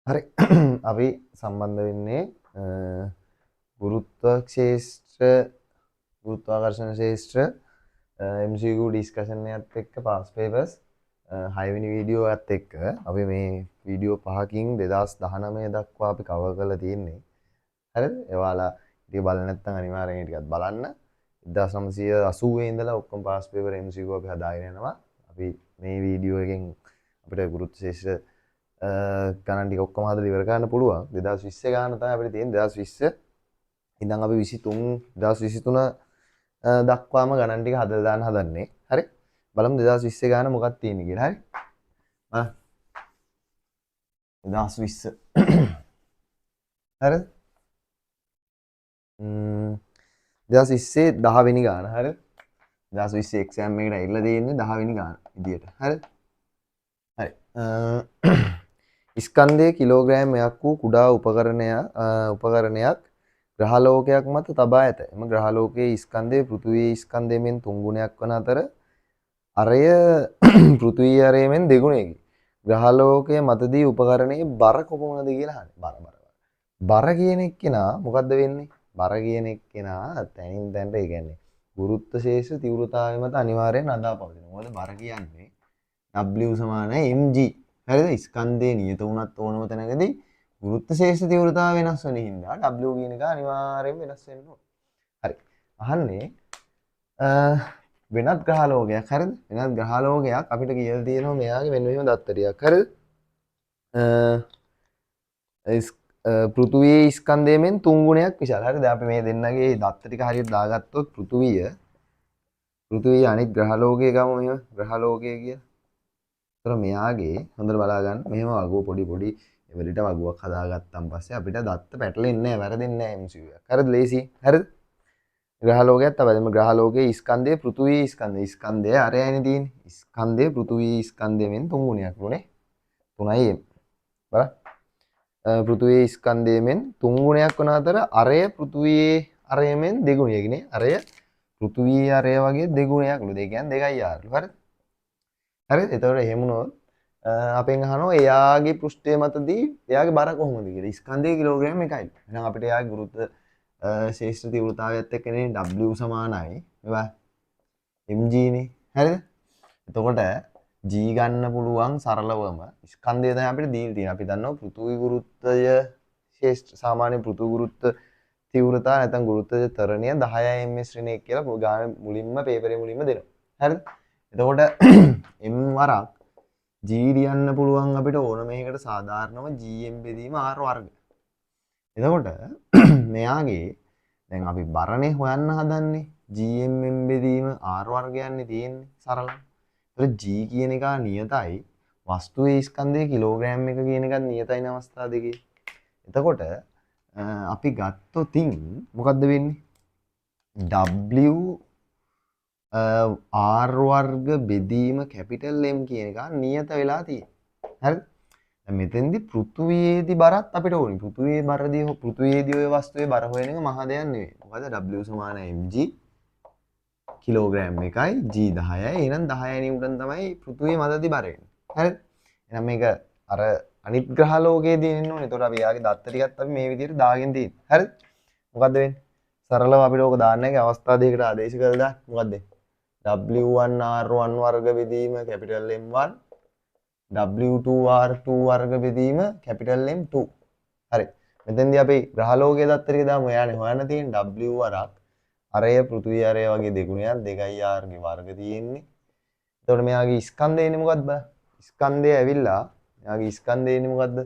හරි, අපි සම්බන්ධ වෙන්නේ ගුරුත්ව ක්ෂේත්‍ර, ගුරුත්වාකර්ෂණ ක්ෂේත්‍ර MCQ discussion එකත් එක්ක, පාස් පේපර්ස් 6 වෙනි වීඩියෝ එකත් එක්ක. අපි මේ වීඩියෝ පහකින් 2019 දක්වා අපි කවර් කරලා තියෙන්නේ. හරිද? ඔයාලා ටික බලන්න නැත්නම් අනිවාර්යෙන් ඒ ටිකත් බලන්න. 1980 ඉඳලා ඔක්කොම පාස් පේපර් MCQ අපි හදාගෙන යනවා. අපි මේ වීඩියෝ එකෙන් අපිට ගුරුත්ව ක්ෂේත්‍ර ගණන් ටික ඔක්කොම හදලා ඉවර කරන්න පුළුවන්. 2020 ගාන තමයි අපිට තියෙන්නේ. 2020 ඉඳන් අපි 23, 2023 දක්වාම ගණන් ටික හදලා දාන්න හදන්නේ. හරි, බලමු 2020 ගාන මොකක්ද තියෙන්නේ කියලා. හරි, බලන්න 2020. හරිද? 2020 10 වෙනි ගාන. හරි, 2020 එක්සෑම් එකට ඇවිල්ලා තියෙන්නේ 10 වෙනි ගාන විදියට. හරි හරි. ස්කන්ධය කිලෝග්‍රෑම් එකක් වූ කුඩා උපකරණයක් ග්‍රහලෝකයක් මත තබා ඇත. එම ග්‍රහලෝකයේ ස්කන්ධය පෘථුවියේ ස්කන්ධය මෙන් තුන් ගුණයක් වන අතර අරය පෘථුවී අරය මෙන් දෙගුණයකි. ග්‍රහලෝකය මතදී උපකරණයේ බර කොපමණද කියලා අහන්නේ. බර බර බර. බර කියන එක්කෙනා මොකද්ද වෙන්නේ? බර කියන එක්කෙනා තැනින් තැනට, ඒ කියන්නේ ගුරුත්ව ශේෂ තීව්‍රතාවය මත අනිවාර්යෙන් රඳා පවතිනවා. මොකද බර කියන්නේ W සමානයි mg. හරිද? ස්කන්ධය නියත වුණත් ඕනම තැනකදී ගුරුත්ව ශේෂ තීව්‍රතාව වෙනස් වෙන හින්දා W කියන එක අනිවාර්යෙන් වෙනස් වෙන්න ඕන. හරි. අහන්නේ වෙනත් ග්‍රහලෝකයක්. හරිද? වෙනත් ග්‍රහලෝකයක් අපිට කියලා තියෙනවා මෙයාගේ මෙන්න මෙහෙම දත්ත ටිකක්. හරිද? පෘථුවියේ ස්කන්ධය මෙන් තුන් ගුණයක් විශාල. හරිද? අපි මේ දෙන්නගේ දත්ත ටික හරියට දාගත්තොත් පෘථුවිය අනිත් ග්‍රහලෝකය ගමු, මෙහෙම ග්‍රහලෝකය කියලා. ඒතර මෙයාගේ හොඳට බලා ගන්න, මෙහෙම වගුව පොඩි පොඩි එවලිට වගුවක් හදාගත්තන් පස්සේ අපිට දත්ත පැටලෙන්නේ නැහැ, වැරදෙන්නේ නැහැ MCQ එකක්. හරිද? ලේසි. හරිද? ග්‍රහලෝකයක් තමයි. දැන් ග්‍රහලෝකයේ ස්කන්ධය පෘථුවී ස්කන්ධය. ස්කන්ධය අරයනේ තියෙන්නේ. ස්කන්ධය පෘථුවී ස්කන්ධය මෙන් තුන් ගුණයක් නේ. 3යි m. බලන්න. පෘථුවී ස්කන්ධය මෙන් තුන් ගුණයක් වන අතර අරය පෘථුවියේ අරය මෙන් දෙගුණයකි නේ. අරය පෘථුවියේ අරය වගේ දෙගුණයක්ලු. ඒ කියන්නේ 2යි r. හරිද? හරිද? එතකොට එහෙම වුණොත් අපෙන් අහනවා එයාගේ පෘෂ්ඨය මතදී එයාගේ බර කොහොමද කියලා. ස්කන්ධය කිලෝග්‍රෑම් එකයි. එහෙනම් අපිට එයාගේ ගුරුත්ව ශේෂ්ත්‍ර තීව්‍රතාවයත් එක්කනේ W සමානයි මේවා mg නේ. හරිද? එතකොට G ගන්න පුළුවන් සරලවම. ස්කන්ධය තමයි අපිට දීලා තියෙන්නේ. අපි දන්නවා පෘථුවි ගුරුත්වය ශේෂ්ත්‍ර, සාමාන්‍ය පෘථුවි ගුරුත්ව තීව්‍රතාව නැත්නම් ගුරුත්වය ත්වරණය 10 ms ඍණ 1 කියලා ගාන මුලින්ම පේපරේ මුලින්ම දෙනවා. හරිද? එතකොට m වරක් G ලියන්න පුළුවන් අපිට ඕනම එකකට සාධාරණව GM බෙදීම R වර්ග. එතකොට මෙයාගේ දැන් අපි බරනේ හොයන්න හදන්නේ, GM m බෙදීම R වර්ගයන්නේ තියෙන්නේ සරලව. ඒතර G කියන එක නියතයි, වස්තුවේ ස්කන්ධය කිලෝග්‍රෑම් එක කියන එකත් නියතයි නේ අවස්ථා දෙකේ. එතකොට අපි ගත්තොතින් මොකද්ද වෙන්නේ? W R වර්ග බෙදීම කැපිටල් M කියන එක නියත වෙලා තියෙනවා. හරිද? දැන් මෙතෙන්දි පෘථුවියේදී බරත් අපිට ඕනි. පෘථුවියේ බරදී, පෘථුවියේදී ඔය වස්තුවේ බර හොයන එක මහා දෙයක් නෙවෙයි. මොකද W සමාන mg, කිලෝග්‍රෑම් එකයි, G 10යි. එහෙනම් 10 නිව්ටන් තමයි පෘථුවියේ මතදී බර වෙන්නේ. හරිද? එහෙනම් මේක අර අනිත් ග්‍රහ ලෝකයේදී එන්න ඕනේ. එතකොට අපි එයාගේ දත්ත ටිකත් අපි මේ විදිහට දාගෙන තියෙන්නේ. හරිද? මොකද්ද වෙන්නේ? සරලව අපිට ඕක දාන්න එක අවස්ථා දෙකකට ආදේශ කරලා දාන්න. මොකද්ද? W1 R1 වර්ග බෙදීම කැපිටල් M1, W2 R2 වර්ග බෙදීම කැපිටල් M2. හරි. මෙතෙන්දී අපි ග්‍රහලෝකයේ දත්ත ටික දාමු. එයානේ හොයන්න තියෙන්නේ. W වරක් අරය පෘථිවි අරය වගේ දෙගුණයක් 2යි R ගේ වර්ග තියෙන්නේ. එතකොට මෙයාගේ ස්කන්ධය එන්නේ මොකද්ද බලන්න. ස්කන්ධය ඇවිල්ලා මෙයාගේ ස්කන්ධය එන්නේ මොකද්ද?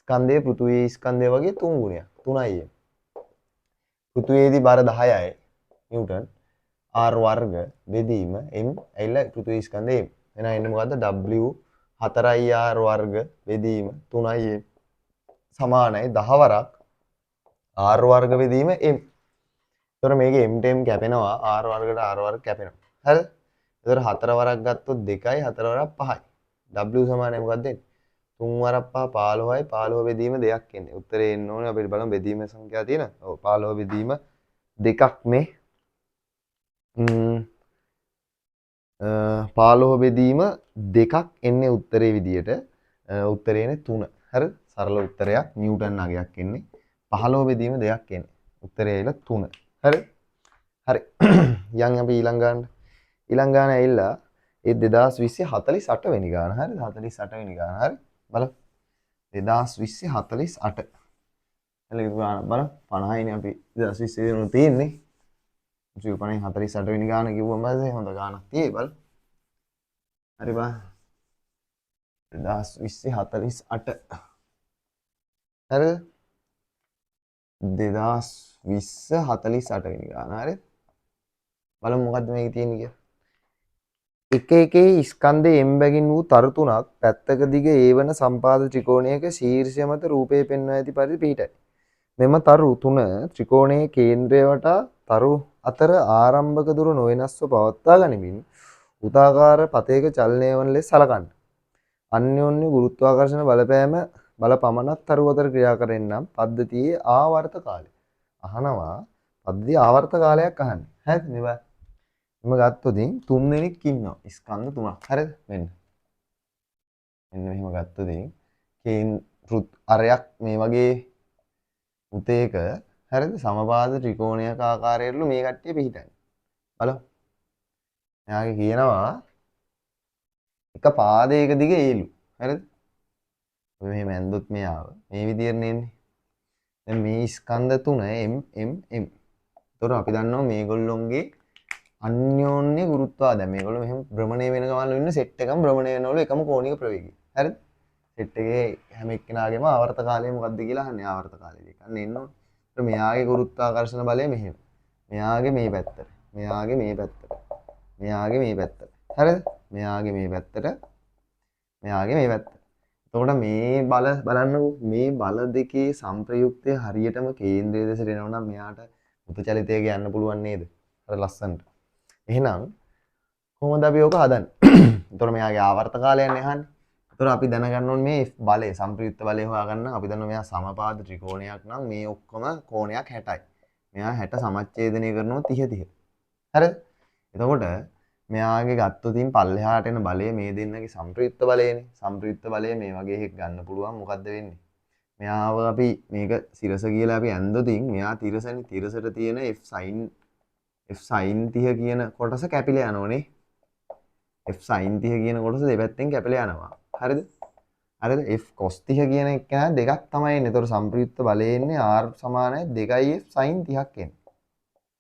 ස්කන්ධය පෘථිවියේ ස්කන්ධය වගේ තුන් ගුණයක්. 3යි M. පෘථිවියේදී බර 10යි නිව්ටන්, R වර්ග බෙදීම M ඇවිල්ලා පෘථිවි ස්කන්ධය M. එහෙනම් එන්නේ මොකද්ද? W 4යි R වර්ග බෙදීම 3යි M සමානයි 10 වරක් R වර්ග බෙදීම M. එතකොට මේකේ M ට M කැපෙනවා, R වර්ගට R වර්ග කැපෙනවා. හරිද? එතකොට 4 වරක් ගත්තොත් 2යි, 4 වරක් 5යි. W සමානයි මොකක්ද එන්නේ? 3 වරක් 5 15යි, 15 බෙදීම 2ක් එන්නේ. උත්තරේ එන්න ඕනේ. අපිට බලමු බෙදීම සංඛ්‍යා තියෙන. ඔව්, 15 බෙදීම 2ක් මේ. 15 බෙදීම 2ක් එන්නේ උත්තරේ විදියට. උත්තරේ එන්නේ 3. හරිද? සරල උත්තරයක් නිව්ටන් අගයක් එන්නේ. 15 බෙදීම දෙකක් එන්නේ. උත්තරය ඇවිල්ලා 3. හරි? හරි. යන් අපි ඊළඟ ගානට. ඊළඟ ගාන ඇවිල්ලා ඒ 2020 48 වෙනි ගාන. හරිද? 48 වෙනි ගාන. හරි. බලමු. 2020 48. එළක ගාන බලමු. 50යිනේ අපි 2020 වෙනු තියෙන්නේ. 50 48 වෙනි ගාන කිව්වම පස්සේ හොඳ ගානක් තියෙයි බලමු. හරි බා. 2020 48. හරිද? 2020 48 වෙනි ගාන. හරිද? බලමු මොකද්ද මේකේ තියෙන්නේ කියලා. එක එකේ ස්කන්ධයේ m බැගින් වූ තරු තුනක් පැත්තක දිග a වන සම්පාද ත්‍රිකෝණයක ශීර්ෂය මත රූපය පෙන්වා ඇති පරිදි පිහිටයි. මෙම තරු තුන ත්‍රිකෝණයේ කේන්ද්‍රය වටා තරු අතර ආරම්භක දුර නොවෙනස්ව පවත්වා ගනිමින් වෘත්තාකාර පථයක චලනය වන ලෙස සලකන්න. අන්‍යෝන්‍ය ගුරුත්වාකර්ෂණ බලපෑම බල පමණක් තරු අතර ක්‍රියා කරන්නේ නම් පද්ධතියේ ආවර්ත කාලය. අහනවා පද්ධතියේ ආවර්ත කාලයක් අහන්නේ. හරිද? මේ බලන්න. එම ගත්තොත් තුන් දෙනෙක් ඉන්නවා. ස්කන්ධ තුනක්. හරිද? මෙන්න. මෙන්න මෙහෙම ගත්තොත් කේන්ද්‍ර අරයක් මේ වගේ උතේක හරිද? සමපාද ත්‍රිකෝණයක ආකාරයටලු මේ කට්ටිය පිහිටන්නේ. බලමු. එයාගේ කියනවා එක පාදයක දිග ඒලු. හරිද? ඔය මෙහෙම ඇන්දොත් මෙයාව මේ විදියට එන්නේ. දැන් මේ ස්කන්ධ තුන M M M. ඒතකොට අපි දන්නවා මේගොල්ලොන්ගේ අන්‍යෝන්‍ය ගුරුත්වා දැන් මේගොල්ලෝ මෙහෙම භ්‍රමණය වෙන ගමන් ඉන්න සෙට් එකම භ්‍රමණය වෙනවලු එකම කෝණික ප්‍රවේගය. හරිද? සෙට් එකේ හැම එක්කෙනාගේම ආවර්ත කාලය මොකද්ද කියලා අහන්නේ. ආවර්ත කාලය දෙක. අන්න එන්න ඕනේ. ඒතර මෙයාගේ ගුරුත්වාකර්ෂණ බලය මෙහෙම. මෙයාගේ මේ පැත්තට. මෙයාගේ මේ පැත්තට. මෙයාගේ මේ පැත්තට. හරිද? මෙයාගේ මේ පැත්තට. මෙයාගේ මේ පැත්තට. එතකොට මේ බල බලන්නකෝ මේ බල දෙකේ සංප්‍රයුක්තය හරියටම කේන්ද්‍රය දෙසට එනවා නම් මෙයාට මුත චලිතයක යන්න පුළුවන් නේද? අර ලස්සනට. එහෙනම් කොහොමද අපි ඕක හදන්නේ? එතකොට මෙයාගේ ආවර්ත කාලයන් අහන්නේ. එතකොට අපි දැනගන්න ඕනේ මේ බලය සංප්‍රයුක්ත බලය හොයාගන්න අපි දන්නවා මෙයා සමපාද ත්‍රිකෝණයක් නම් මේ ඔක්කොම කෝණයක් 60යි. මෙයා 60 සමච්ඡේදනය කරනවා 30 30. හරිද? එතකොට මෙයාගේ ගත්තොත් පල්ලෙහාට එන බලය මේ දෙන්නගේ සංප්‍රයුක්ත බලයනේ. සංප්‍රයුක්ත බලය මේ වගේ එකක් ගන්න පුළුවන්. මොකද්ද වෙන්නේ? මෙයාව අපි මේක සිරස කියලා අපි ඇන්දොතින් මෙයා තිරසනේ. තිරසට තියෙන F sin F sin 30 කියන කොටස කැපිලා යනෝනේ. F sin 30 කියන කොටස දෙපැත්තෙන් කැපිලා යනවා. හරිද? හරිද? F cos 30 කියන එක දෙකක් තමයි එන්නේ. ඒතකොට සංප්‍රයුක්ත බලය එන්නේ R සමානයි 2 F sin 30ක් එන්නේ.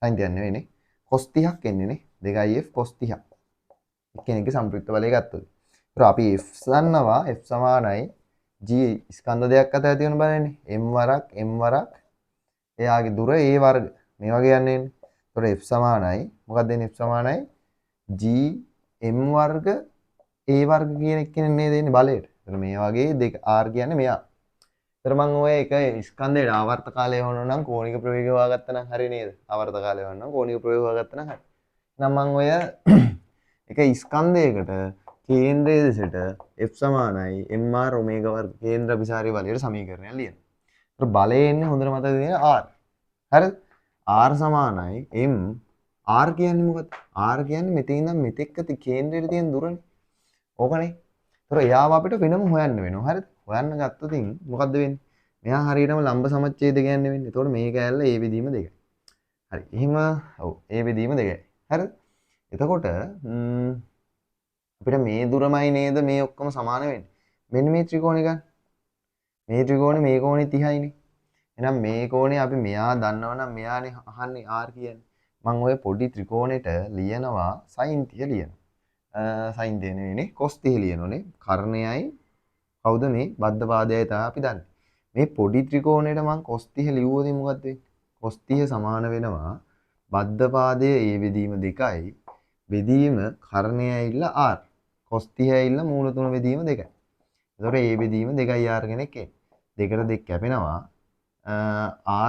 sin 30 නෙවෙයිනේ. cos 30ක් එන්නේ නේ. 2 F cos 30ක්. එක්කෙනෙක්ගේ සංප්‍රයුක්ත බලය ගත්තොත්. ඒතර අපි F දන්නවා F සමානයි G ස්කන්ධ දෙකක් අතර ඇති වෙන බලයනේ. M වරක් M වරක් එයාගේ දුර A වර්ග. මේ වගේ යන්නේ එන්නේ. ඒතර F සමානයි මොකක්ද එන්නේ? F සමානයි G M වර්ග A වර්ග කියන එක්කෙනෙක් නේද එන්නේ බලයට. ඒතර මේ වගේ දෙක R කියන්නේ මෙයා. ඒතර මං ඔය එක ස්කන්ධයට ආවර්ත කාලය හොයනවා නම් කෝණික ප්‍රවේගය හොයාගත්තා නම් හරි නේද? ආවර්ත කාලය හොයනවා නම් කෝණික ප්‍රවේගය හොයාගත්තා නම් හරි. එහෙනම් මං ඔය එක ස්කන්ධයකට කේන්ද්‍රය දෙසට F සමානයි mr omega වර්ග කේන්ද්‍ර අභිසාරී බලයට සමීකරණයක් ලියනවා. ඒතර බලය එන්නේ හොඳට මතක තියාගන්න R. හරිද? R සමානයි m R කියන්නේ මොකක්ද? R කියන්නේ මෙතන ඉඳන් මෙතෙක් කේන්ද්‍රයට තියෙන දුරනේ. ඕකනේ. ඒතර එයාව අපිට වෙනම හොයන්න වෙනවා. හරිද? හොයන්න ගත්තොත් මොකද්ද වෙන්නේ? මෙයා හරියටම ලම්බ සමච්ඡේද කියන්නේ වෙන්නේ. එතකොට මේ කෑල්ල ඒ බෙදීම දෙකයි. හරි. එහෙම ඔව් ඒ බෙදීම දෙකයි. හරිද? එතකොට අපිට මේ දුරමයි නේද මේ ඔක්කොම සමාන වෙන්නේ. මෙන්න මේ ත්‍රිකෝණේ ගන්න. මේ ත්‍රිකෝණේ මේ කෝණේ 30යිනේ. එහෙනම් මේ කෝණේ අපි මෙයා දන්නවනම් මෙයානේ අහන්නේ R කියන්නේ. මං ඔය පොඩි ත්‍රිකෝණෙට ලියනවා sin 30 ලියනවා. sin 30 නෙවෙයිනේ cos 30 ලියනෝනේ. කර්ණයයි කවුද මේ බද්ධ පාදයයි තමයි අපි දන්නේ. මේ පොඩි ත්‍රිකෝණයට මං cos 30 ලිව්වොත් මොකද්ද වෙන්නේ? cos 30 සමාන වෙනවා බද්ධ පාදයේ A බෙදීම 2යි බෙදීම කර්ණය ඇවිල්ලා R. cos 30 ඇවිල්ලා මූල තුන බෙදීම 2යි. එතකොට A බෙදීම 2යි R කෙනෙක් එන්නේ. දෙකට දෙක කැපෙනවා.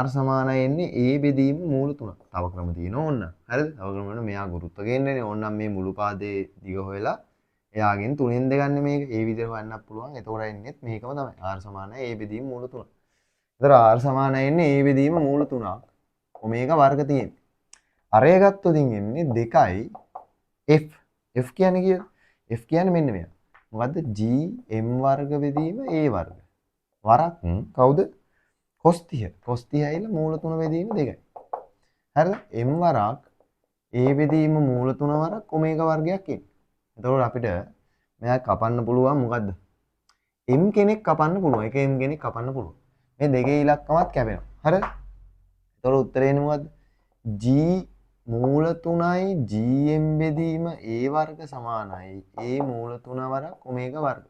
R සමානයි එන්නේ A බෙදීම මූල තුන. තව ක්‍රම තියෙනවා ඕන්න. හරිද? තව ක්‍රම වෙන මෙයා ගුරුත්ව කේන්ද්‍රනේ. ඕන්නම් මේ මුළු පාදයේ දිග හොයලා එයාගෙන් තුනෙන් දෙකන්නේ මේක. ඒ විදිහට හොයන්නත් පුළුවන්. එතකොට එන්නේත් මේකම තමයි. R සමානයි A බෙදීම මූල තුන. එතකොට R සමානයි එන්නේ A බෙදීම මූල තුනක්. ඔමේගා වර්ග තියෙන්නේ. අරය ගත්තොත් එන්නේ 2යි F. F කියන්නේ කීයද? F කියන්නේ මෙන්න මෙයා. මොකද්ද? G M වර්ග බෙදීම A වර්ග. වරක් කවුද? cos 30. cos 30 ඇවිල්ලා මූල 3 බෙදීම 2යි. හරිද? m වරක් a බෙදීම මූල 3 වරක් ඔමේගා වර්ගයක් එන්නේ. එතකොට අපිට මෙයා කපන්න පුළුවන් මොකද්ද? m කෙනෙක් කපන්න පුළුවන්. එක m කෙනෙක් කපන්න පුළුවන්. මේ දෙකේ ඉලක්කමත් කැපෙනවා. හරිද? එතකොට උත්තරේ එන්නේ මොකද්ද? g මූල 3යි gm බෙදීම a වර්ග සමානයි a මූල 3 වරක් ඔමේගා වර්ග.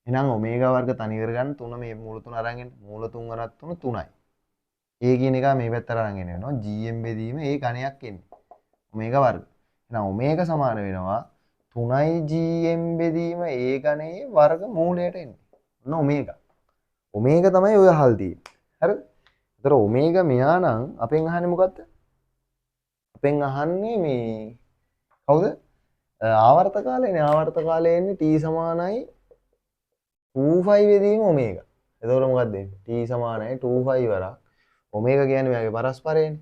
එහෙනම් ඔමේගා වර්ග තනි කරගන්න 3 මේ මූල 3 අරන් එන්න. මූල 3 වරක් 3 3යි. a කියන එක මේ පැත්තට අරන් එන්න වෙනවා. gm බෙදීම a ඝනයක් එන්නේ. ඔමේගා වර්ග. එහෙනම් ඔමේගා සමාන වෙනවා 3යි gm බෙදීම a ඝනයේ වර්ග මූලයට එන්නේ. ඔන්න ඔමේගා. ඔමේගා තමයි ඔය අහල් තියෙන්නේ. හරිද? ඒතර ඔමේගා මෙයා නම් අපෙන් අහන්නේ මොකද්ද? අපෙන් අහන්නේ මේ කවුද? ආවර්ත කාලයනේ. ආවර්ත කාලය එන්නේ t සමානයි 2π බෙදීම ඔමේගා. එතකොට මොකද්ද එන්නේ? t සමානයි 2π වරක් ඔමේගා කියන්නේ මෙයාගේ පරස්පරයනේ.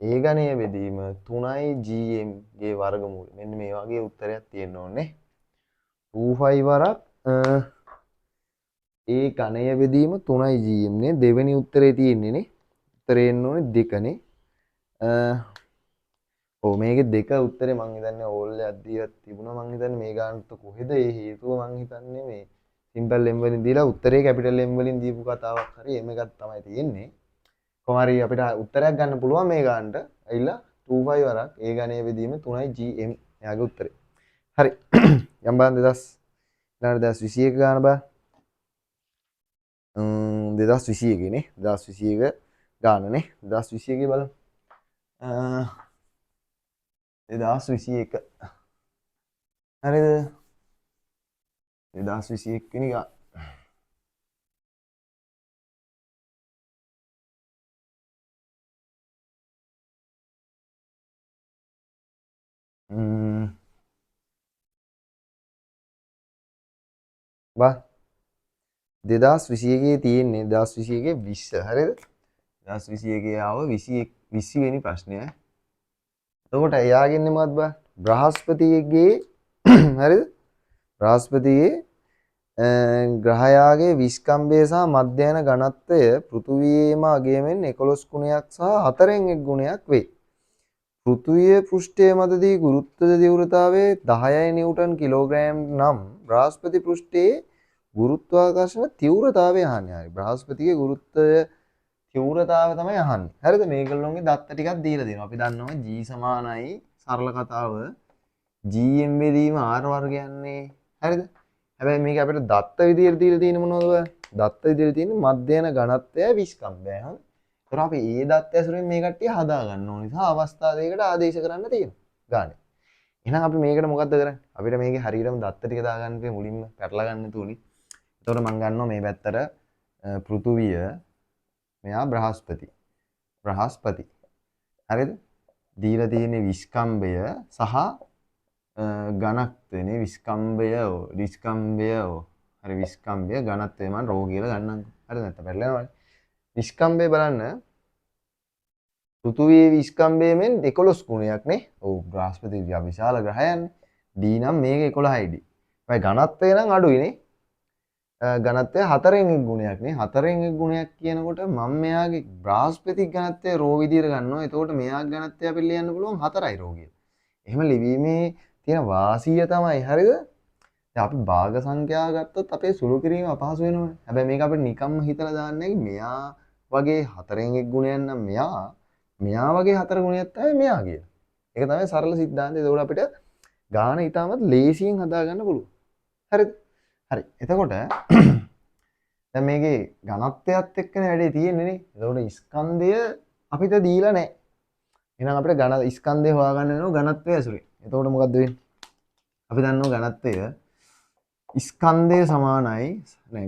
ඒ ඝනය බෙදීම 3යි gm ගේ වර්ගමූලය. මෙන්න මේ වගේ උත්තරයක් තියෙන්න ඕනේ. 2π වරක් ඒ ඝනය බෙදීම 3යි gm නේ. දෙවෙනි උත්තරේ තියෙන්නේ නේ. උත්තරේ එන්න ඕනේ දෙකනේ. ඔව් මේකේ දෙක උත්තරේ මං හිතන්නේ ඕල් එකක් දීලා තිබුණා. මං හිතන්නේ මේ ගානට කොහෙද ඒ හේතුව මං හිතන්නේ මේ සිම්පල් m වලින් දීලා උත්තරේ කැපිටල් M වලින් දීපු කතාවක් හරි එහෙම එකක් තමයි තියෙන්නේ. කොහොම හරි අපිට උත්තරයක් ගන්න පුළුවන් මේ ගානට. ඇවිල්ලා 2π වරක් ඒ ඝනය බෙදීම 3යි gm එයාගේ උත්තරේ. හරි. යම් බලන්න 2000 ඊළඟට 2021 ගාන බලන්න. 2021 නේ. 2021 ගාන නේ. 2021 බලමු. 2021. හරිද? 2021 වෙනි ගාන. බා 2021 තියෙන්නේ 2021 20. හරිද? 2021 ආව 20 වෙනි ප්‍රශ්නය. එතකොට එයාගෙන්නේ මොකද්ද බා? බ්‍රහස්පතිගේ හරිද? බ්‍රහස්පතිගේ ග්‍රහයාගේ විස්කම්භය සහ මධ්‍යයන ඝනත්වය පෘථුවියේම අගයමෙන් 11 ගුණයක් සහ 4න් 1 ගුණයක් වේ. පෘථුවිය පෘෂ්ඨය මතදී ගුරුත්ව තීව්‍රතාවය 10 නිව්ටන් කිලෝග්‍රෑම් නම් බ්‍රහස්පති පෘෂ්ඨයේ ගුරුත්වාකර්ෂණ තීව්‍රතාවය අහන්නේ. හරි. බ්‍රහස්පතිගේ ගුරුත්වය තීව්‍රතාවය තමයි අහන්නේ. හරිද? මේගොල්ලෝගේ දත්ත ටිකක් දීලා දෙනවා. අපි දන්නවා G සමානයි සරල කතාව GM බෙදීම R වර්ගයන්නේ. හරිද? හැබැයි මේක අපිට දත්ත විදියට දීලා තියෙන්නේ මොනවද ඔය? දත්ත විදියට තියෙන්නේ මධ්‍යයන ඝනත්වය විස්කම්භයයි. හරි. ඒතර අපි ඒ දත්ත ඇසුරෙන් මේ කට්ටිය හදා ගන්න ඕන නිසා අවස්ථා දෙකකට ආදේශ කරන්න තියෙනවා ගානේ. එහෙනම් අපි මේකට මොකද්ද කරන්නේ? අපිට මේකේ හරියටම දත්ත ටික දාගන්න තියෙන්නේ මුලින්ම පැටල ගන්න තුනි. එතකොට මං ගන්නවා මේ පැත්තට පෘථුවිය, මෙයා බ්‍රහස්පති. බ්‍රහස්පති. හරිද? දීලා තියෙන විස්කම්භය සහ ඝනත්වනේ විස්කම්භය ඔව් විස්කම්භය ඔව්. හරි විස්කම්භය ඝනත්වය මං රෝ කියලා ගන්නම්කෝ. හරිද? නැත්නම් පැටලෙනවනේ. විස්කම්භය බලන්න. පෘථුවියේ විස්කම්භය මෙන් 11 ගුණයක් නේ. ඔව් බ්‍රහස්පති විශාල ග්‍රහයන්නේ. D නම් මේක 11යි D. හැබැයි ඝනත්වය නම් අඩුයි නේ. ඝනත්වය 4න් 1 ගුණයක් නේ. 4න් 1 ගුණයක් කියනකොට මම මෙයාගේ බ්‍රහස්පති ඝනත්වය රෝ විදියට ගන්නවා. එතකොට මෙයාගේ ඝනත්වය අපිට ලියන්න පුළුවන් 4යි රෝ කියලා. එහෙම ලිවීමේ තියෙන වාසිය තමයි හරිද? දැන් අපි භාග සංඛ්‍යා ගත්තොත් අපේ සුළු කිරීම අපහසු වෙනවනේ. හැබැයි මේක අපිට නිකම්ම හිතලා දාන්න හැකි මෙයා වගේ 4න් 1 ගුණයක් නම් මෙයා වගේ 4 ගුණයක් තමයි මෙයා කියලා. ඒක තමයි සරල සිද්ධාන්තය. එතකොට අපිට ගාන ඉතාමත් ලේසියෙන් හදා ගන්න පුළුවන්. හරිද? හරි. එතකොට දැන් මේකේ ඝනත්වයත් එක්කනේ වැඩේ තියෙන්නේ නේ. එතකොට ස්කන්ධය අපිට දීලා නැහැ. එහෙනම් අපිට ඝන ස්කන්ධය හොයාගන්න වෙනවා ඝනත්වය ඇසුරෙන්. එතකොට මොකද්ද වෙන්නේ? අපි දන්නවා ඝනත්වය ස්කන්ධය සමානයි නෑ,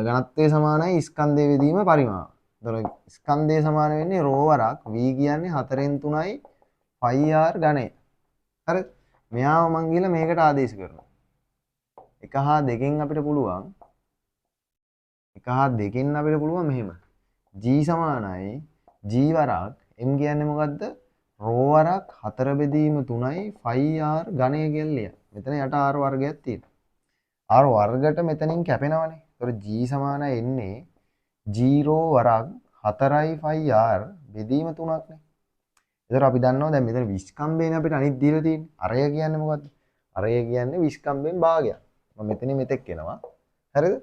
ඝනත්වය සමානයි ස්කන්ධය බෙදීම පරිමාව. එතකොට ස්කන්ධය සමාන වෙන්නේ රෝ වරක් V කියන්නේ 4න් 3යි පයි ආර් ඝනය. හරිද? මෙයාව මං ගිහලා මේකට ආදේශ කරනවා. 1 හා 2 අපිට පුළුවන්. 1 හා 2 අපිට පුළුවන් මෙහෙම. G සමානයි G වරක් M කියන්නේ මොකද්ද? රෝ වරක් 4 බෙදීම 3යි පයි ආර් ඝනය කියලා ලියන්න. මෙතන යට ආර් වර්ගයක් තියෙනවා. ආර් වර්ගයට මෙතනින් කැපෙනවනේ. ඒතකොට G සමානයි එන්නේ 0 වරක් 4යි pi r බෙදීම 3ක් නේ. ඒතර අපි දන්නවා දැන් මෙතන විස්කම්භයනේ අපිට අනිත් දීලා තියෙන්නේ. අරය කියන්නේ මොකද්ද? අරය කියන්නේ විස්කම්භයෙන් භාගයක්. මම මෙතනින් මෙතෙක් එනවා. හරිද?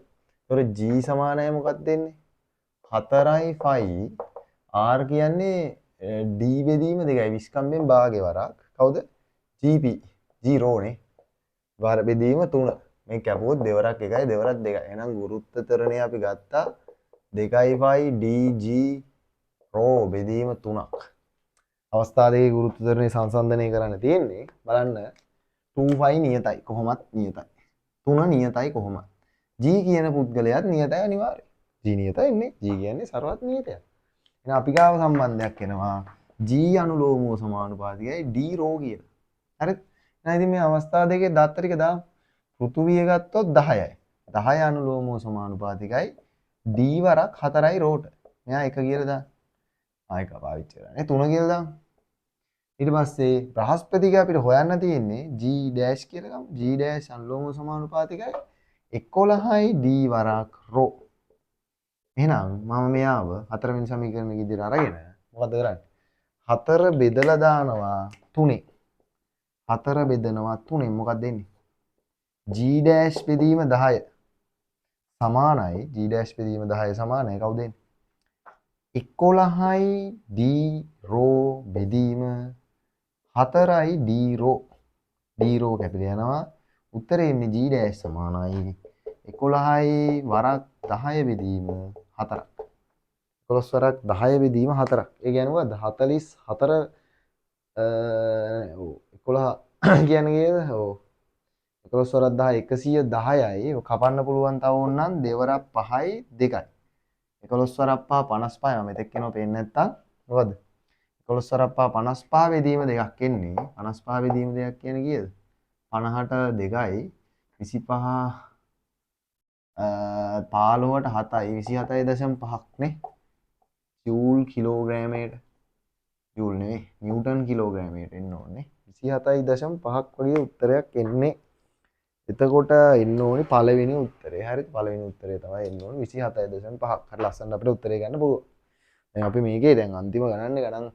ඒතර G සමානයි මොකක්ද එන්නේ? 4යි pi r කියන්නේ D බෙදීම 2යි විස්කම්භයෙන් භාගය වරක්. කවුද? GP G rho නේ. වර බෙදීම 3. මේ කැපුවොත් දෙවරක් 1යි දෙවරක් 2යි. එහෙනම් ගුරුත්ව ත්වරණය අපි ගත්තා 2යි pi DG rho බෙදීම 3ක්. අවස්ථා දෙකේ ගුරුත්ව ත්වරණය සංසන්දනය කරන්න තියෙන්නේ. බලන්න 2 pi නියතයි කොහොමත් නියතයි. 3 නියතයි කොහොමත්. G කියන පුද්ගලයාත් නියතයි අනිවාර්යයෙන්. G නියතයි නේ. G කියන්නේ සර්වත් නියතයක්. එහෙනම් අපි ගාව සම්බන්ධයක් එනවා G අනුලෝමව සමානුපාතිකයි D rho කියලා. හරිද? එහෙනම් ඉතින් මේ අවස්ථා දෙකේ දත්ත ටික දාමු. පෘථුවිය ගත්තොත් 10යි. 10 අනුලෝමව සමානුපාතිකයි D වරක් 4යි රෝට. මෙයා 1 කියලා දාන්න. ආ එක පාවිච්චි කරන්නේ 3 කියලා දාමු. ඊට පස්සේ බ්‍රහස්පතික අපිට හොයන්න තියෙන්නේ G dash කියලා ගමු. G dash අනුලෝමව සමානුපාතිකයි 11යි D වරක් රෝ. එහෙනම් මම මෙයාව හතරවෙනි සමීකරණ විදිහට අරගෙන මොකද කරන්නේ? 4 බෙදලා දානවා 3. 4 බෙදනවා 3 මොකක්ද එන්නේ? G dash බෙදීම 10 සමානයි G dash බෙදීම 10 සමානයි කවුද එන්නේ? 11යි D රෝ බෙදීම 4යි D රෝ. D රෝ කැපිලා යනවා. උත්තරේ එන්නේ G dash සමානයි 11යි වරක් 10 බෙදීම 4ක්. 11 වරක් 10 බෙදීම 4ක්. ඒ කියන්නේ මොකද්ද? 44 ඔව් 11 කියන්නේ කීයද? ඔව් 11 වරක් 10 110යි. කපන්න පුළුවන් තව ඕනනම් දෙවරක් 5යි 2යි. 11 වරක් 5 55යි. මම මෙතෙක් එනවා පේන්නේ නැත්තම් මොකද්ද? 11 වරක් 5 55 බෙදීම දෙකක් එන්නේ. 55 බෙදීම දෙකක් කියන්නේ කීයද? 50ට 2යි 25 15ට 7යි 27.5ක් නේ. ජූල් කිලෝග්‍රෑමයට ජූල් නෙවෙයි නිව්ටන් කිලෝග්‍රෑමයට එන්න ඕනේ. 27.5ක් වගේ උත්තරයක් එන්නේ. එතකොට එන්න ඕනේ පළවෙනි උත්තරේ. හරිද? පළවෙනි උත්තරේ තමයි එන්න ඕනේ 27.5ක්. හරි ලස්සනට අපිට උත්තරේ ගන්න පුළුවන්. දැන් අපි මේකේ දැන් අන්තිම ගණන්නේ ගණන්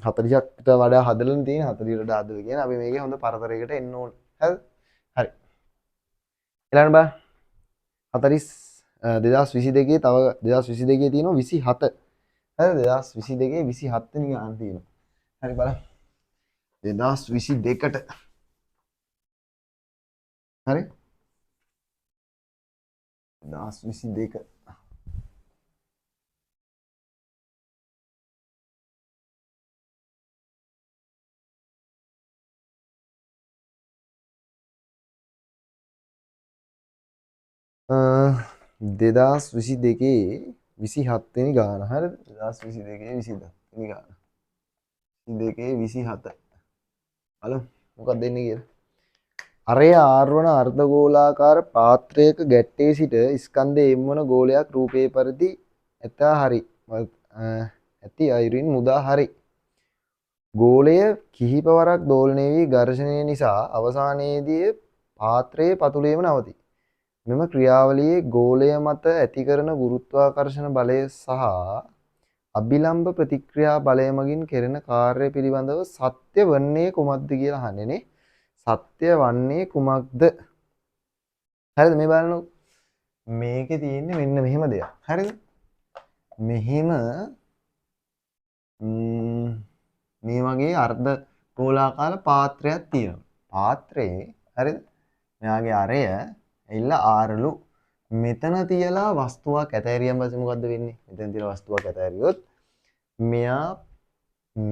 40කට වඩා හදලා තියෙන 40ට වඩා හදලා කියන අපි මේකේ හොඳ පරතරයකට එන්න ඕනේ. හරිද? හරි. ඊළඟ බලන්න. 40 2022 තව 2022 තියෙනවා 27. හරිද? 2022 27 වෙනි ගාන තියෙනවා. හරි බලන්න. 2022ට හරි 2022 2022 27 වෙනි ගාන. හරිද? 2022 27 වෙනි ගාන. 22 27 බලමු මොකක්ද දෙන්නේ කියලා. අරය ආරවන අර්ධගෝලාකාර පාත්‍රයක ගැට්ටේ සිට ස්කන්ධයේ එම් වන ගෝලයක් රූපයේ පරිදි ඇත හරි ඇති අයුරින් මුදා හරි. ගෝලය කිහිප වරක් දෝලනය වී ඝර්ෂණය නිසා අවසානයේදී පාත්‍රයේ පතුලේම නවතී. මෙම ක්‍රියාවලියේ ගෝලය මත ඇති කරන ගුරුත්වාකර්ෂණ බලය සහ අභිලම්භ ප්‍රතික්‍රියා බලය මගින් කෙරෙන කාර්ය පිළිබඳව සත්‍ය වන්නේ කුමක්ද කියලා අහන්නේ නේ. සත්‍ය වන්නේ කුමක්ද? හරිද? මේ බලන්නකො. මේකේ තියෙන්නේ මෙන්න මෙහෙම දෙයක්. හරිද? මෙහෙම මේ වගේ අර්ධ ගෝලාකාර පාත්‍රයක් තියෙනවා. පාත්‍රයේ හරිද? මෙයාගේ අරය ඇවිල්ලා ආරලු මෙතන තියලා වස්තුවක් ඇතෑරියන් පස්සේ මොකද්ද වෙන්නේ? මෙතන තියලා වස්තුවක් ඇතෑරියොත් මෙයා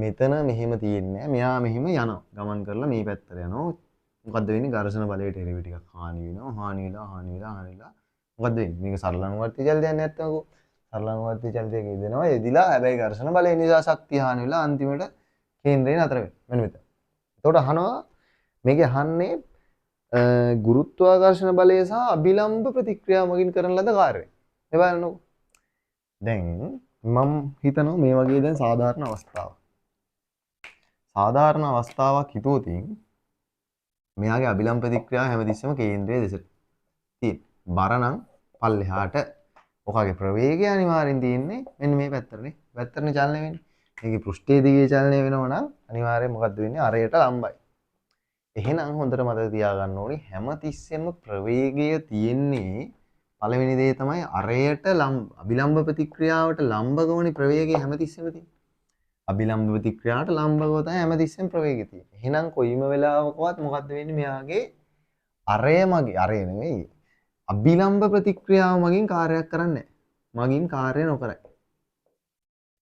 මෙතන මෙහෙම තියෙන්නේ නෑ. මෙයා මෙහෙම යනවා. ගමන් කරලා මේ පැත්තට යනවා. මොකද්ද වෙන්නේ? ඝර්ෂණ බලයට එරෙහිව ටිකක් හානි වෙනවා. හානි වෙලා හානි වෙලා හානි වෙලා මොකද්ද වෙන්නේ? මේක සරල අනුවර්තී චලිතයක් නැත්තම්කෝ. සරල අනුවර්තී චලිතයක යෙදෙනවා. යෙදිලා හැබැයි ඝර්ෂණ බලය නිසා ශක්තිය හානි වෙලා අන්තිමට කේන්ද්‍රේ නතර වෙනවා. මෙන්න මෙතන. එතකොට අහනවා මේකේ අහන්නේ ගුරුත්වාකර්ෂණ බලය සහ අභිලම්භ ප්‍රතික්‍රියා මගින් කරන ලද කාර්යය. මේ බලන්නකෝ. දැන් මම හිතනවා මේ වගේ දැන් සාධාරණ අවස්ථාවක්. සාධාරණ අවස්ථාවක් හිතුවොත් මෙයාගේ අභිලම්භ ප්‍රතික්‍රියාව හැමතිස්සෙම කේන්ද්‍රයේ දෙසට තියෙන. බර නම් පල්ලෙහාට. ඔකාගේ ප්‍රවේගය අනිවාර්යෙන් තියෙන්නේ මෙන්න මේ පැත්තටනේ. පැත්තටනේ චලනය වෙන්නේ. මේකේ පෘෂ්ඨයේ දිගේ චලනය වෙනවා නම් අනිවාර්යෙන් මොකද්ද වෙන්නේ? අරයට ලම්බයි. එහෙනම් හොඳට මතක තියාගන්න ඕනි හැම තිස්සෙම ප්‍රවේගය තියෙන්නේ පළවෙනි දේ තමයි අරයට ලම්බ අභිලම්බ ප්‍රතික්‍රියාවට ලම්බකවනේ ප්‍රවේගය හැමතිස්සෙම තියෙන්නේ. අභිලම්බ ප්‍රතික්‍රියාවට ලම්බකව තමයි හැමතිස්සෙම ප්‍රවේගය තියෙන්නේ. එහෙනම් කොයිම වෙලාවකවත් මොකද්ද වෙන්නේ? මෙයාගේ අරය මගේ අරය නෙමෙයි අභිලම්බ ප්‍රතික්‍රියාව මගින් කාර්යයක් කරන්නේ නැහැ. මගින් කාර්ය නොකරයි.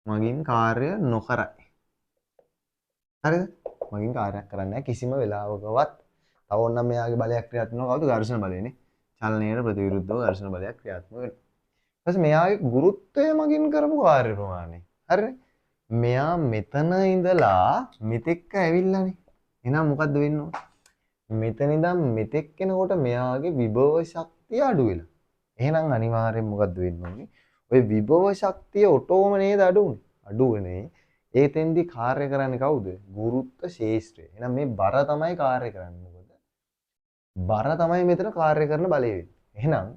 මගින් කාර්ය නොකරයි. හරිද? මගින් කාර්යයක් කරන්නේ නැහැ කිසිම වෙලාවකවත්. තව ඕනනම් මෙයාගේ බලයක් ක්‍රියාත්මක වෙනවා. කවුද? ඝර්ෂණ බලයනේ. චලනයට ප්‍රතිවිරුද්ධව ඝර්ෂණ බලයක් ක්‍රියාත්මක වෙනවා. ඊට පස්සේ මෙයාගේ ගුරුත්වය මගින් කරපු කාර්ය ප්‍රමාණය. හරිනේ? මෙයා මෙතන ඉඳලා මෙතෙක්ක ඇවිල්ලානේ. එහෙනම් මොකද්ද වෙන්න ඕන? මෙතන ඉඳන් මෙතෙක් එනකොට මෙයාගේ විභව ශක්තිය අඩු වෙලා. එහෙනම් අනිවාර්යෙන් මොකද්ද වෙන්න ඕනේ? ඔය විභව ශක්තිය ඔටෝම නේද අඩු වුනේ? අඩු වෙන්නේ. ඒතෙන්දි කාර්ය කරන්නේ කවුද? ගුරුත්ව ශේෂ්ත්‍රය. එහෙනම් මේ බර තමයි කාර්ය කරන්නේ. මොකද බර තමයි මෙතන කාර්ය කරන බලය වෙන්නේ. එහෙනම්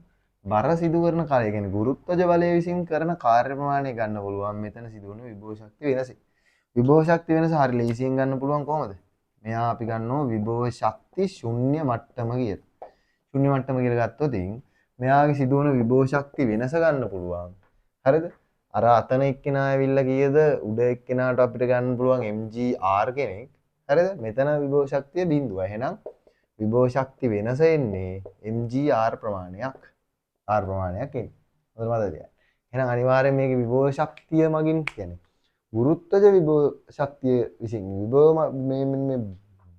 බර සිදු කරන කාර්ය, කියන්නේ ගුරුත්වජ බලය විසින් කරන කාර්ය ප්‍රමාණය ගන්න පුළුවන් මෙතන සිදුවන විභව ශක්ති වෙනස. විභව ශක්ති වෙනස හරි ලේසියෙන් ගන්න පුළුවන් කොහොමද? මෙයා අපි ගන්නවා විභව ශක්ති ශුන්‍ය මට්ටම කියලා. ශුන්‍ය මට්ටම කියලා ගත්තොත් මෙයාගේ සිදුවන විභව ශක්ති වෙනස ගන්න පුළුවන්. හරිද? අර අතන එක්කෙනා ඇවිල්ලා කීයද උඩ එක්කෙනාට අපිට ගන්න පුළුවන් mgr කෙනෙක්. හරිද? මෙතන විභව ශක්තිය බිඳුවයි. එහෙනම් විභව ශක්ති වෙනස එන්නේ mgr ප්‍රමාණයක්. R ප්‍රමාණයක් එන්නේ. හොඳට මතක තියාගන්න. එහෙනම් අනිවාර්යෙන් මේකේ විභව ශක්තිය මගින් කියන්නේ ගුරුත්වජ විභව ශක්තිය විසින් විභව මේ මේ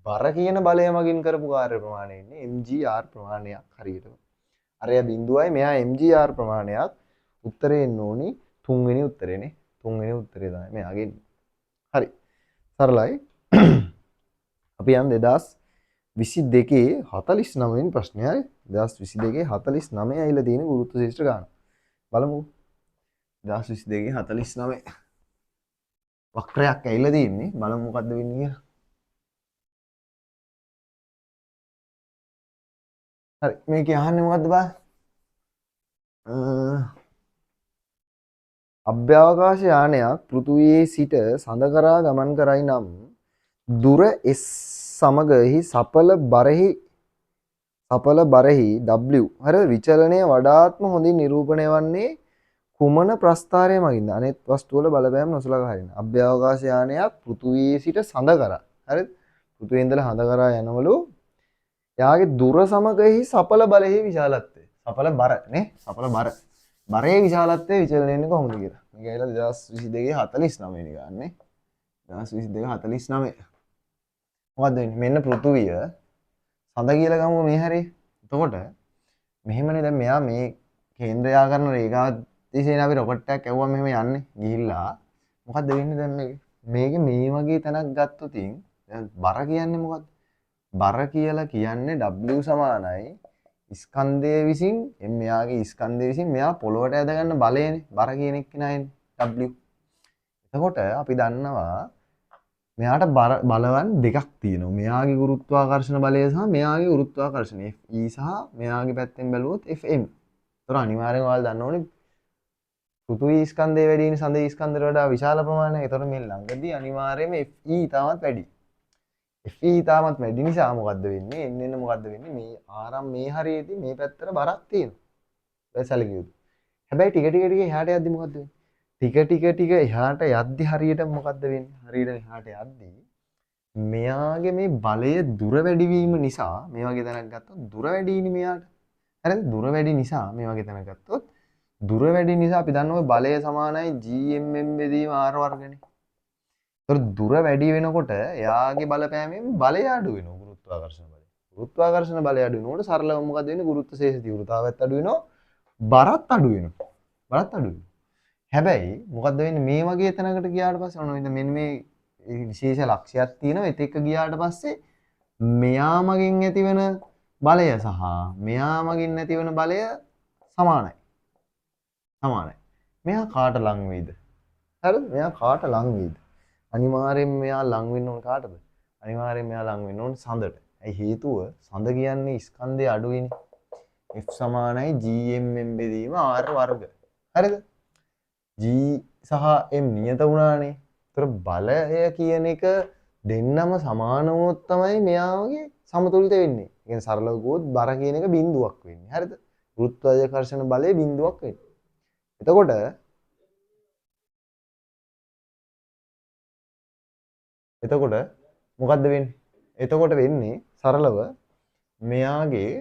බර කියන බලය මගින් කරපු කාර්ය ප්‍රමාණය එන්නේ mgr ප්‍රමාණයක් හරියටම. අරයා බිඳුවයි මෙයා mgr ප්‍රමාණයක්. උත්තරේ එන්න ඕනි තුන්වෙනි උත්තරේනේ. තුන්වෙනි උත්තරේ තමයි මෙයාගේ. හරි. සරලයි. අපි යන් 2022 49 වෙනි ප්‍රශ්නය. හරි. 2022 49 ඇවිල්ලා තියෙන ගුරුත්ව ශේෂ්ත්‍ර ගාන. බලමු. 2022 49 වක්‍රයක් ඇවිල්ලා තියෙන්නේ. බලමු මොකද්ද වෙන්නේ කියලා. හරි. මේකේ අහන්නේ මොකද්ද බා? අභ්‍යවකාශ යානයක් පෘථුවියේ සිට සඳ කරා ගමන් කරයි නම් දුර S සමග එහි සපල බරෙහි W හරිද විචලනය වඩාත්ම හොඳින් නිරූපණය වන්නේ කුමන ප්‍රස්ථාරය මගින්ද? අනෙත් වස්තු වල බලපෑම් නොසලකා හරින. අභ්‍යවකාශ යානයක් පෘථුවියේ සිට සඳ කරා හරිද? පෘථුවියේ ඉඳලා හඳ කරා යනවලු යාගේ දුර සමග එහි සපල බලෙහි විශාලත්වය. සපල බර නේ? සපල බර. බරේ විශාලත්වය විචලනය වෙන්නේ කොහොමද කියලා. මේක ඇවිල්ලා 2022 49 වෙනි ගානේ. 2022 49. මොකද්ද වෙන්නේ? මෙන්න පෘථුවිය සඳ කියලා ගමුකෝ මේ හරිය. එතකොට මෙහෙමනේ දැන් මෙයා මේ කේන්ද්‍රය ආකරන රේඛාව දිශේන අපි රොකට් එකක් ඇව්වම මෙහෙම යන්නේ. ගිහිල්ලා මොකද්ද වෙන්නේ දැන් මේකේ? මේකේ මේ වගේ තැනක් ගත්තොත් දැන් බර කියන්නේ මොකද්ද? බර කියලා කියන්නේ W සමානයි ස්කන්ධය විසින් මෙයාගේ ස්කන්ධය විසින් මෙයා පොළොවට ඇද ගන්න බලයනේ. බර කියන එක්කෙනා එන්නේ W. එතකොට අපි දන්නවා මෙයාට බලවන් දෙකක් තියෙනවා. මෙයාගේ ගුරුත්වාකර්ෂණ බලය සහ මෙයාගේ ගුරුත්වාකර්ෂණය FE සහ මෙයාගේ පැත්තෙන් බැලුවොත් FM. ඒතර අනිවාර්යෙන් ඔයාලා දන්න ඕනේ පෘථුවි ස්කන්ධය වැඩි වෙන සඳේ ස්කන්ධයට වඩා විශාල ප්‍රමාණයක්. ඒතර මේ ළඟදී අනිවාර්යයෙන්ම FE ඉතාමත් වැඩි. FE ඉතාමත් වැඩි නිසා මොකද්ද වෙන්නේ? එන්න එන්න මොකද්ද වෙන්නේ? මේ ආරම් මේ හරියේදී මේ පැත්තට බරක් තියෙනවා. ඒක සැලකිය යුතුයි. හැබැයි ටික ටික ටික එහාට යද්දි මොකද්ද වෙන්නේ? ටික ටික ටික එහාට යද්දි හරියට මොකද්ද වෙන්නේ? හරියට එහාට යද්දි මෙයාගේ මේ බලය දුර වැඩි වීම නිසා මේ වගේ තැනක් ගත්තොත් දුර වැඩි ඉන්නේ මෙයාට. හරිද? දුර වැඩි නිසා මේ වගේ තැනක් ගත්තොත් දුර වැඩි නිසා අපි දන්නවා බලය සමානයි GMM බෙදීම R වර්ගනේ. ඒතර දුර වැඩි වෙනකොට එයාගේ බලපෑමෙන් බලය අඩු වෙනවා ගුරුත්වාකර්ෂණ බලය. ගුරුත්වාකර්ෂණ බලය අඩු වෙනකොට සරලව මොකද වෙන්නේ? ගුරුත්ව ශේෂ තීව්‍රතාවයත් අඩු වෙනවා, බරත් අඩු වෙනවා. බරත් අඩු වෙනවා. හැබැයි මොකද්ද වෙන්නේ මේ වගේ තැනකට ගියාට පස්සේ ඔන්න ඔය මෙන්න මේ විශේෂ ලක්ෂයක් තියෙනවා. ඒත් එක්ක ගියාට පස්සේ මෙයා මගින් ඇතිවන බලය සහ මෙයා මගින් ඇතිවන බලය සමානයි. සමානයි. මෙයා කාට ලං වෙයිද? හරිද? මෙයා කාට ලං වෙයිද? අනිවාර්යයෙන්ම මෙයා ලං වෙන්න ඕන කාටද? අනිවාර්යයෙන්ම මෙයා ලං වෙන්න ඕන සඳට. ඇයි හේතුව? සඳ කියන්නේ ස්කන්ධය අඩුයිනේ. F සමානයි GMM බෙදීම R වර්ග. හරිද? G සහ M නියත වුණානේ. ඒතර බලය කියන එක දෙන්නම සමාන වුණොත් තමයි මෙයාගේ සමතුලිත වෙන්නේ. ඒ කියන්නේ සරලව කිව්වොත් බර කියන එක බිඳුවක් වෙන්නේ. හරිද? ගුරුත්වාකර්ෂණ බලය බිඳුවක් වෙන්නේ. එතකොට එතකොට මොකද්ද වෙන්නේ? එතකොට වෙන්නේ සරලව මෙයාගේ